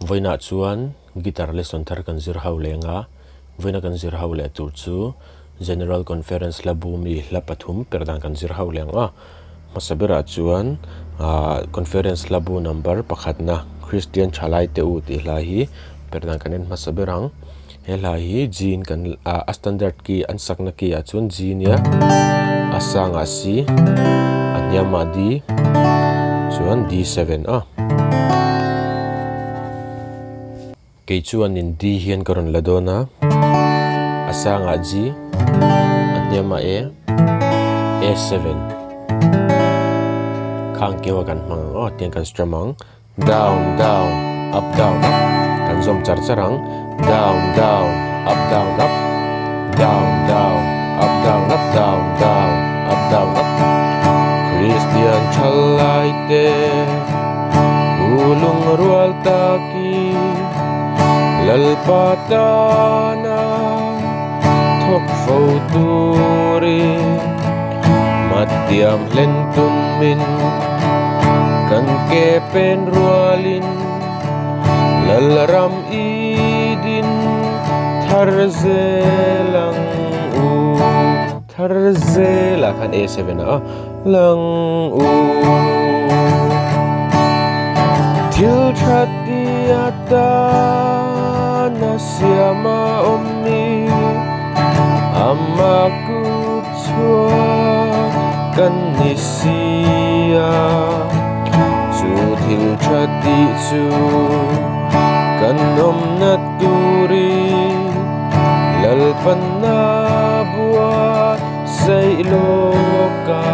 Vawiinah chuan guitar lesson thar kan zir ho leng a, vawiina kan zir ho leh tur chu General Conference hla bu mi hla pathum per dan kan zir ho leng a. Hmasa berah chuan ah Conference hla bu number pakhatna Christian Thalai Te U tih hla hi per dan kan en hmasa ber ang. He hla hi G in kan ah a standard key an sakna key ah chuan G nia a sangah C a hniamah D chuan D7 a. Kei chuanin D hian ka rawn la dawn a, a sangah G a hniamah A, A7 khang keu a kan hmang ang aw tiang kan strum ang. Down down up down up kan zawm char char ang down down up down up down down up down up down down up down up Kristian thalai te ulung rual takin Lalpa tana thawk fo turin Matiam hlen tumin kan ke pen rualin Lalram idin thar zel ang u thar zel ah khan A seven ah lang u Thil tha ti atana siama awm ni ama kut chhuak kan ni si a, chu thil tha tih chu kan awmna turin Lalpanna buatsaih lawk a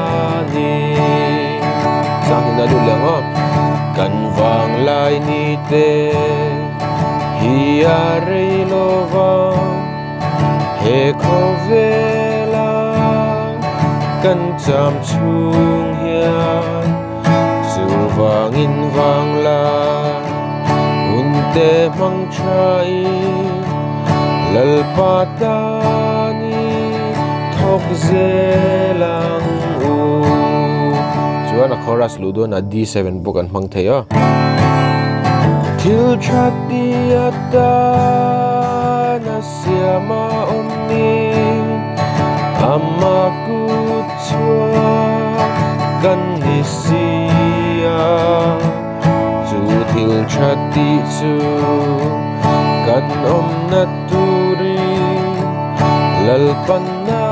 ni. Changin a lut leh ang aw. Kan vanglai ni te hi a rei lova, he khawvela kan cham chhung hian chuvangin vanglai hun te hmang thain Lalpa tani thawk zel ang u. Chuan a chorus luh dawnah D7 pawh kan hmang thei a. Thil tha ti atana siama awm ni, ama kut chhuak kan ni si a. Chu thil tha tih chu kan awmna turin Lalpanna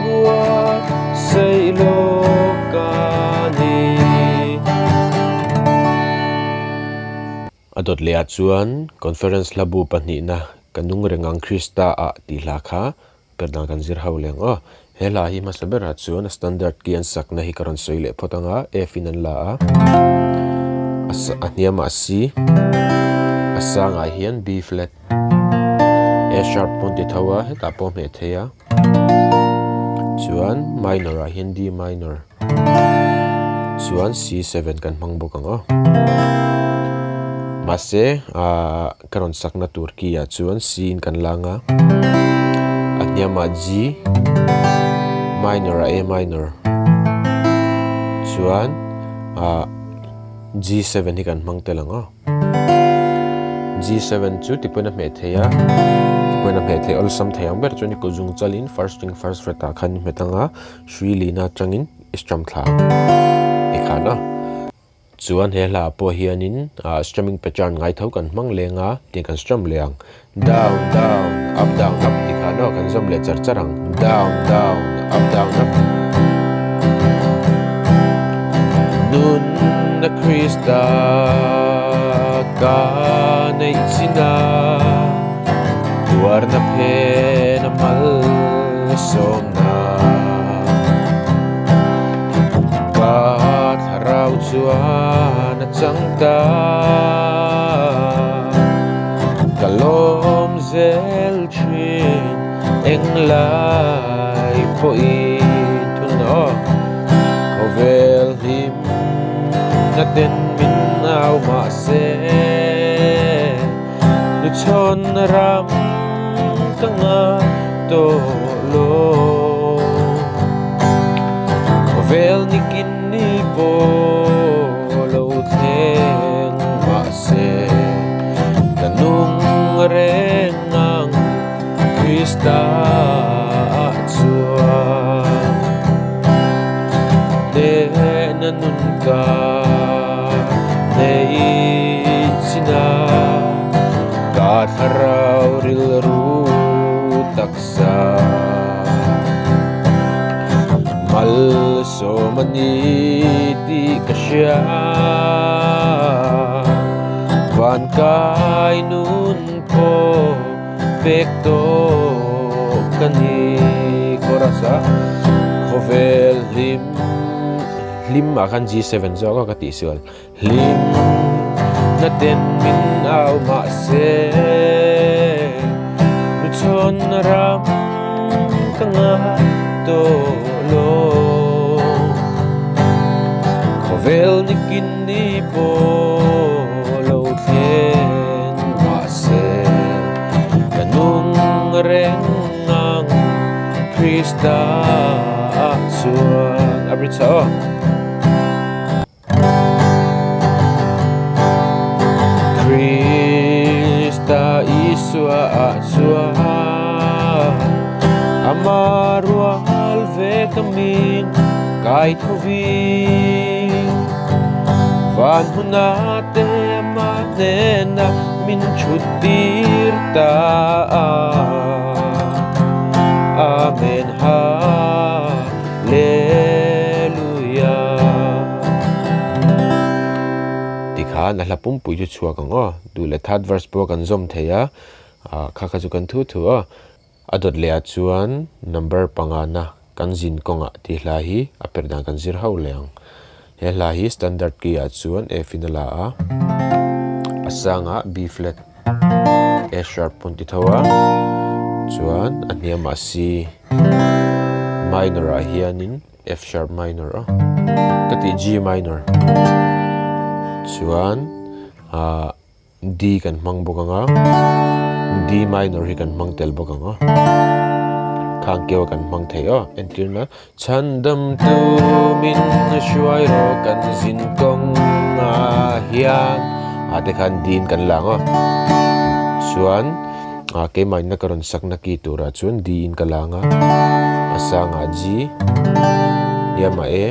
buatsaih lawk a ni. A dawt leh ah chuan Conference hla bu pahnihna Ka nung reng ang Krista ah tih hla kha per dan kan zir ho leng aw. He hla hi hmasa berah chuan a standard key an sakna hi ka rawn sawi leh phawt ang a, F in an la a, a hniamah C, a sangah hian B flat, A sharp pawn ti tho a, hetah pawh a hmeh thei a, chuan minor ah hian D minor, chuan C7 kan hmang bawk ang aw. Mahse ah ka rawn sakna tur key ah chuan C in kan lang a, a hniamah G, minor ah A minor, chuan ah G7 hi kan hmang tel ang aw. G7 chu tipuiin a hmeh thei a, tipuiin a hmeh thei awlsam thei ang ber chuan i kut zung chalin first string first fret ah khan i hmet ang a, hrui lina atangin i strum thla ang tikhan a. Chuan he hla ah pawh hianin ah strumming pattern ngai tho kan hmang leng a, tiang kan strum leh ang. Down down up down up tikhan aw kan zawm leh char char ang. Down down up down up. Nunna Krista ka neih chin a, tuarna phen a malsawmna. Ka thlarau chuan a chang ta, ka lawm zel thin englai pawhin thun aw. Khawvel hlim na ten min au mahse, nuchhawn ram ka ngah tawh lo. Khawvel nikin ni pawh lo thleng mahse, Thlarau rilru taksa Malsawm a ni tih ka hria Van kai nun pawh pek tawh ka ni Chorus a Khawvel hlim hlim ah khan G7 zawk a ka tihsual. Hlim na ten min au mahse nu chhawn ram ka ngai tawh lo. Khawvel nikin ni pawh lo thlen mahse ka nung reng ang Krista ah chuan. A bridge aw. Krista Isua ah chuan ama rual ve ka min kai thovin van huna te ama hnena min thut tir ta a. Amen Hallelujah. Tikhan a hla pumpui chu chhuak ang aw. Duh leh third verse pawh kan zawm thei a, kha kha chu kan thu thu aw. A dawt leh ah chuan number pangana kan zin kawngah tih hla hi a per dan kan zir ho leh ang. He hla hi standard key ah chuan F in a la a, a sangah B flat. A sharp pawn ti tho a chuan a hniamah C minor ah hianin F sharp minor a ka tih G minor chuan ah D kan hmang bawk ang a D minor hi kan hmang tel bawk ang a khang keu kan hmang thei aw entirna chhandam tu min hruai rawh kan zin kawng ah hian ah te khan D in kan lang a chuan ah keimahna ka rawn sakna ki turah chuan D in ka lang a a sangah G hniamah A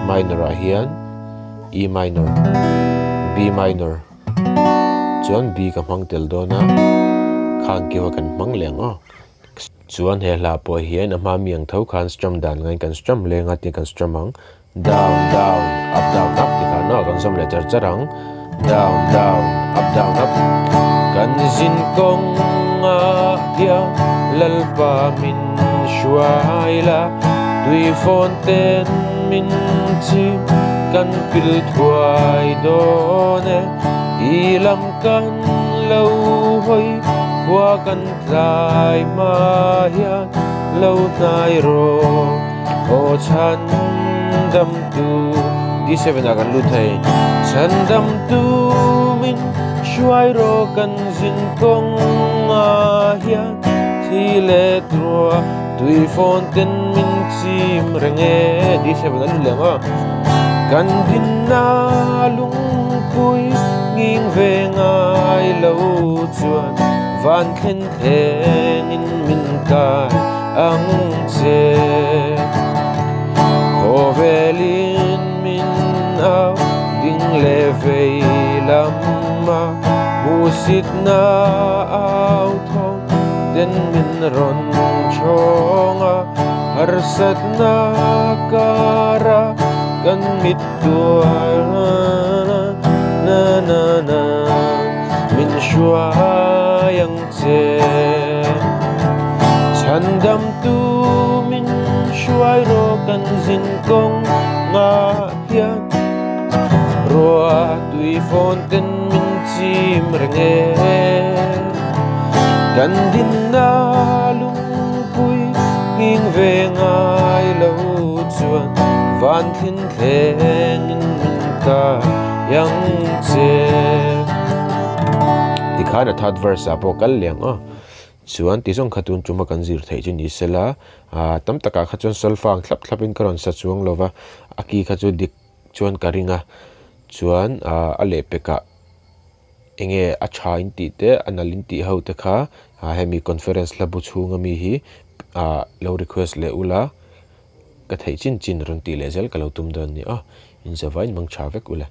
minor ah hian E minor B minor chuan B ka hmang tel dawn a khang keu a kan hmang leh ang aw. Chuan he hla pawh hian a hma mi ang tho khan strum dan ngaiin kan strum leng a tih kan strum ang. Down, down, up, down, up tih khan aw kan zawm leh char char ang. Down, down, up, down, up. Kan zin kawng ah hian Lalpa min hruai la, tui fawn ten min chim kan pil thuai dawn e. I lam kan lo hawi khua kan tlai hma hian lo hnai rawh aw chhan dam tu D7 ah kan lut thei chhan dam tu min hruai rawh kan zin kawng ah hian thli leh ruah tui fawn ten min chim reng e D7 a lut leh ang aw kan dinna lungpui nghing ve ngai lo chuan van thlen thlengin min kai ang che. Khawvelin min au ding leh vei lama hmuhsitna au thawm ten min rawn chhawng a, harsatna kara kan mit tuar na na na min hruai ang che. Chhandam tu min hruai rawh kan zin kawng ngah hian ruah tui fawn ten min chim reng e. Kan dinna lungpui nghing ve ngai lo chuan van thlin thlengin min kai ang che. Tikhan a third verse ah pawh kal leh ang aw. Chuan ti zawng kha tun tuma kan zir theih chu ni sela, ah tam takah kha chuan solfa ang thlap thlapin ka rawn sa chuang lo va, a ki kha chu dik chuan ka ring a, chuan ah a lehpekah enge a tha in tih te a nalh in tih ho te kha ah hemi conference hla bu chhunga mi hi ah lo request leh ula ka theih chin chin rawn tih leh zel ka lo tum dawn a ni aw, inzavain mang tha vek ula.